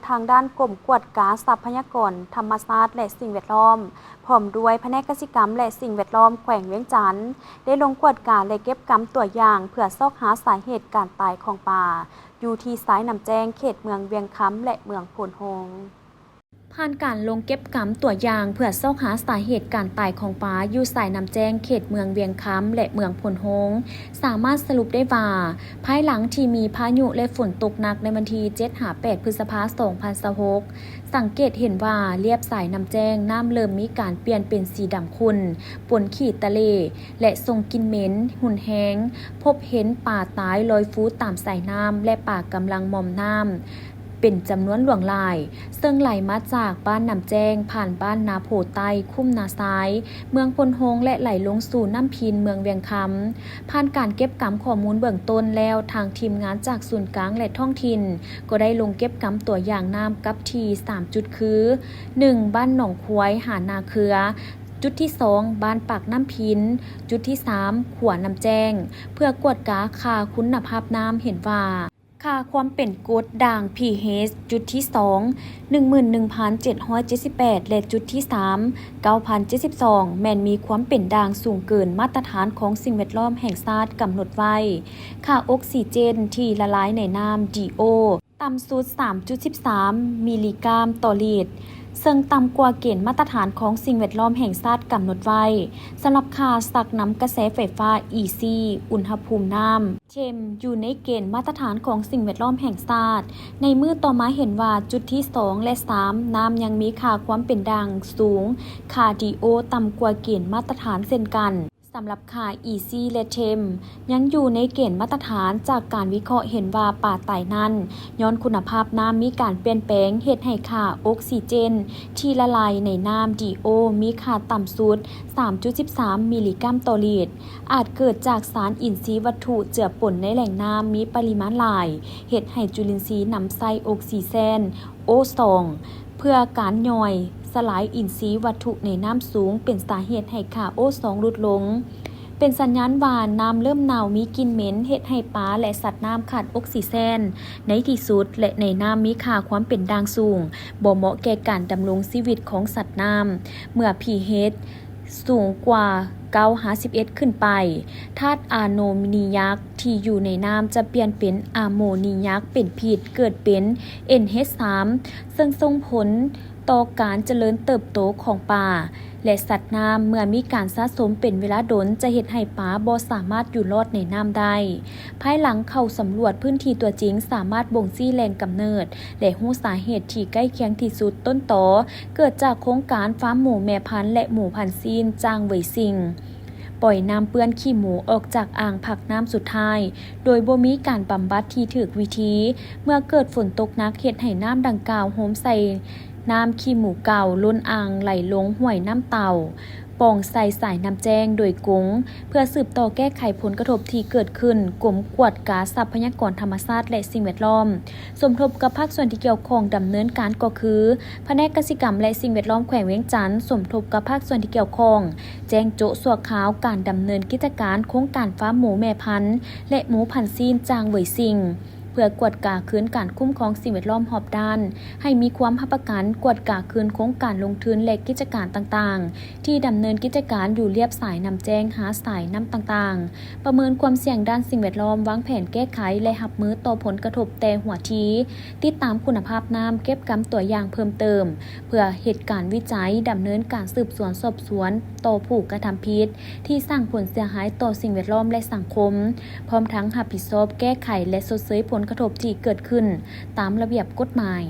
ທາງດ້ານກົມກວດກາຊັບພະຍາກອນທຳມະຊາດ ແລະ ສິ່ງແວດລ້ອມ ພ້ອມດ້ວຍພະແນກກະສິກຳ ແລະ ສິ່ງແວດລ້ອມແຂວງວຽງຈັນ ໄດ້ລົງກວດກາ ແລະ ເກັບກຳຕົວຢ່າງ ເພື່ອຊອກຫາສາເຫດການຕາຍຂອງປາ ຢູ່ທີ່ຊາຍນ້ຳແຈ້ງ ເຂດເມືອງວຽງຄຳ ແລະ ເມືອງໂພນໂຮງ. ຜ່ານການລົງເກັບກຳຕົວຢ່າງເພື່ອຊອກຫາສາເຫດການຕາຍຂອງປາຢູ່ຊາຍນ້ຳແຈ້ງ ເຂດເມືອງວຽງຄຳ ແລະ ເມືອງໂພນໂຮງ, ສາມາດສະຫຼຸບໄດ້ວ່າ ພາຍຫຼັງທີ່ມີພາຍຸ ແລະ ຝົນຕົກໜັກໃນວັນທີເຈັດຫາແປດ ພຶດສະພາ ສອງພັນຊາວຫົກ ສັງເກດເຫັນວ່າລຽບຊາຍນ້ຳແຈ້ງ ນ້ຳເລີ່ມມີການປ່ຽນເປັນສີດຳຂຸ່ນ ປົນຂີ້ຕະເຫຼ ແລະ ສົ່ງກິ່ນເໝັນຮຸນແຮງ, ພົບເຫັນປາຕາຍລອຍຟູຕາມສາຍນ້ຳ ແລະ ປາກຳລັງມອມນ້ຳ ເປັນຈຳນວນຫຼວງຫຼາຍ, ເຊິ່ງໄຫຼມາຈາກບ້ານນ້ຳແຈ້ງ ຜ່ານບ້ານນາໂພໃຕ້, ຄຸ້ມນາຊາຍ, ເມືອງໂພນໂຮງ ແລະ ໄຫຼລົງສູ່ນ້ຳພິນ ເມືອງວຽງຄຳ. ຜ່ານການເກັບກຳຂໍ້ມູນເບື້ອງຕົ້ນແລ້ວ, ທາງທີມງານຈາກສູນກາງ ແລະ ທ້ອງຖິ່ນ ກໍໄດ້ລົງເກັບກຳຕົວຢ່າງນ້ຳກັບທີ່ສາມຈຸດຄື ໜຶ່ງ ບ້ານໜອງຄວາຍ ຫານາເຄືອ, ຈຸດທີສອງ ບ້ານປາກນ້ຳພິນ, ຈຸດທີສາມ ຂົວນ້ຳແຈ້ງ ເພື່ອກວດກາຄ່າຄຸນນະພາບນ້ຳ ເຫັນວ່າ ຄ່າຄວາມເປັນກົດດ່າງ pH ຈຸດທີສອງ ໜຶ່ງໝື່ນໜຶ່ງພັນເຈັດຮ້ອຍເຈັດສິບແປດ ແລະ ຈຸດທີສາມ ເກົ້າພັນເຈັດສິບສອງ ແມ່ນມີຄວາມເປັນດ່າງສູງເກີນມາດຕະຖານຂອງສິ່ງແວດລ້ອມແຫ່ງຊາດກຳນົດໄວ້. ຄ່າອົກຊີເຈນທີ່ລະລາຍໃນນ້ຳ DO ຕ່ຳສຸດ ສາມຈຸດສິບສາມ ມິລລີກຣາມຕໍ່ລິດ ເຊິ່ງຕ່ຳກວ່າເກນມາດຕະຖານຂອງສິ່ງແວດລ້ອມແຫ່ງຊາດກຳນົດໄວ້. ສຳລັບຄ່າຊັກນຳກະແສໄຟຟ້າ EC ອຸນຫະພູມນ້ຳ TEM ຢູ່ໃນເກນມາດຕະຖານຂອງສິ່ງແວດລ້ອມແຫ່ງຊາດ. ໃນມື້ຕໍ່ມາເຫັນວ່າຈຸດທີສອງ ແລະ ສາມ ນ້ຳຍັງມີຄ່າຄວາມເປັນດ່າງສູງ, ຄ່າ DO ຕ່ຳກວ່າເກນມາດຕະຖານເຊັ່ນກັນ. ສຳລັບຄ່າ EC ແລະ TEM ຍັງຢູ່ໃນເກນມາດຕະຖານ. ຈາກການວິເຄາະເຫັນວ່າປາຕາຍນັ້ນ ຍ້ອນຄຸນນະພາບນ້ຳມີການປ່ຽນແປງ ເຮັດໃຫ້ຄ່າອົກຊີເຈນທີ່ລະລາຍໃນນ້ຳ DO ມີຄ່າຕ່ຳສຸດ ສາມຈຸດສິບສາມ ມິລລີກຣາມຕໍ່ລິດ. ອາດເກີດຈາກສານອິນຊີວັດຖຸເຈືອປົນໃນແຫຼ່ງນ້ຳມີປະລິມານຫຼາຍ, ເຮັດໃຫ້ຈຸລິນຊີນຳໃຊ້ອົກຊີເຈນ O ສອງ ເພື່ອການຍ່ອຍສະຫຼາຍອິນຊີວັດຖຸໃນນ້ຳສູງ ເປັນສາເຫດໃຫ້ຄ່າ O ສອງ ຫຼຸດລົງ. ເປັນສັນຍານວ່ານ້ຳເລີ່ມເນົ່າ, ມີກິ່ນເໝັນ, ເຮັດໃຫ້ປາ ແລະ ສັດນ້ຳຂາດອົກຊີເຈນໃນທີ່ສຸດ ແລະ ໃນນ້ຳມີຄ່າຄວາມເປັນດ່າງສູງ, ບໍ່ເໝາະແກ່ການດຳລົງຊີວິດຂອງສັດນ້ຳ. ເມື່ອ pH ສູງກວ່າເກົ້າຫາສິບເອັດຂຶ້ນໄປ, ທາດອາໂມນີຍັກທີ່ຢູ່ໃນນ້ຳຈະປ່ຽນເປັນອາໂມນີຍັກເປັນພິດ, ເກີດເປັນ NH ສາມ ເຊິ່ງສົ່ງຜົນຕໍ່ການຈະເລີນເຕີບໂຕຂອງປາ ແລະ ສັດນ້ຳ. ເມື່ອມີການສະສົມເປັນເວລາດົນ ຈະເຮັດໃຫ້ປາບໍ່ສາມາດຢູ່ລອດໃນນ້ຳໄດ້. ພາຍຫຼັງເຂົ້າສຳຫຼວດພື້ນທີ່ຕົວຈິງ, ສາມາດບົ່ງຊີ້ແຫຼ່ງກຳເນີດ ແລະ ຮູ້ສາເຫດທີ່ໃກ້ຄຽງທີ່ສຸດ. ຕົ້ນຕໍເກີດຈາກໂຄງການຟາມໝູແມ່ພັນ ແລະ ໝູພັນຊີ້ນ ຈ້າງເຫວີຍຊິງ ປ່ອຍນ້ຳເປື້ອນຂີ້ໝູອອກຈາກອ່າງພັກນ້ຳສຸດທ້າຍ ໂດຍບໍ່ມີການບຳບັດທີ່ຖືກວິທີ. ເມື່ອເກີດຝົນຕົກໜັກ ເຮັດໃຫ້ນ້ຳດັ່ງກ່າວໂຮມໃສ່ນ້ຳຂີ້ໝູເກົ່າ, ລົ້ນອ່າງໄຫຼລົງຫ້ວຍນ້ຳເຕົ່າ, ປ່ອງໃສ່ສາຍນ້ຳແຈ້ງໂດຍກົງ. ເພື່ອສືບຕໍ່ແກ້ໄຂຜົນກະທົບທີ່ເກີດຂຶ້ນ, ກົມກວດກາຊັບພະຍາກອນທຳມະຊາດ ແລະ ສິ່ງແວດລ້ອມ ສົມທົບກັບພາກສ່ວນທີ່ກ່ຽວຂ້ອງດຳເນີນການ ກໍຄື ພະແນກກະສິກຳ ແລະ ສິ່ງແວດລ້ອມແຂວງວຽງຈັນ ສົມທົບກັບພາກສ່ວນທີ່ກ່ຽວຂ້ອງ ແຈ້ງໂຈະຊົ່ວຄາວການດຳເນີນກິດຈະການໂຄງການຟາມໝູແມ່ພັນ ແລະ ໝູພັນຊີ້ນ ຈ້າງເຫວີຍຊິງ ເພື່ອກວດກາຄືນການຄຸ້ມຄອງສິ່ງແວດລ້ອມຮອບດ້ານ ໃຫ້ມີຄວາມຮັບປະກັນ, ກວດກາຄືນໂຄງການລົງທຶນ ແລະ ກິດຈະການຕ່າງໆ ທີ່ດຳເນີນກິດຈະການຢູ່ລຽບສາຍນ້ຳແຈ້ງ ຫາສາຍນ້ຳຕ່າງໆ, ປະເມີນຄວາມສ່ຽງດ້ານສິ່ງແວດລ້ອມ, ວາງແຜນແກ້ໄຂ ແລະ ຮັບມືຕໍ່ຜົນກະທົບແຕ່ຫົວທີ, ຕິດຕາມຄຸນນະພາບນ້ຳ, ເກັບກຳຕົວຢ່າງເພີ່ມເຕີມ ເພື່ອເຮັດການວິໄຈ, ດຳເນີນການສືບສວນສອບສວນຕໍ່ຜູ້ກະທຳຜິດທີ່ສ້າງຜົນເສຍຫາຍຕໍ່ສິ່ງແວດລ້ອມ ແລະ ສັງຄົມ, ພ້ອມທັງຮັບຜິດຊອບແກ້ໄຂ ແລະ ຊົດເຊີຍຜົນກະທົບທີ່ເກີດຂຶ້ນຕາມລະບຽບກົດໝາຍ.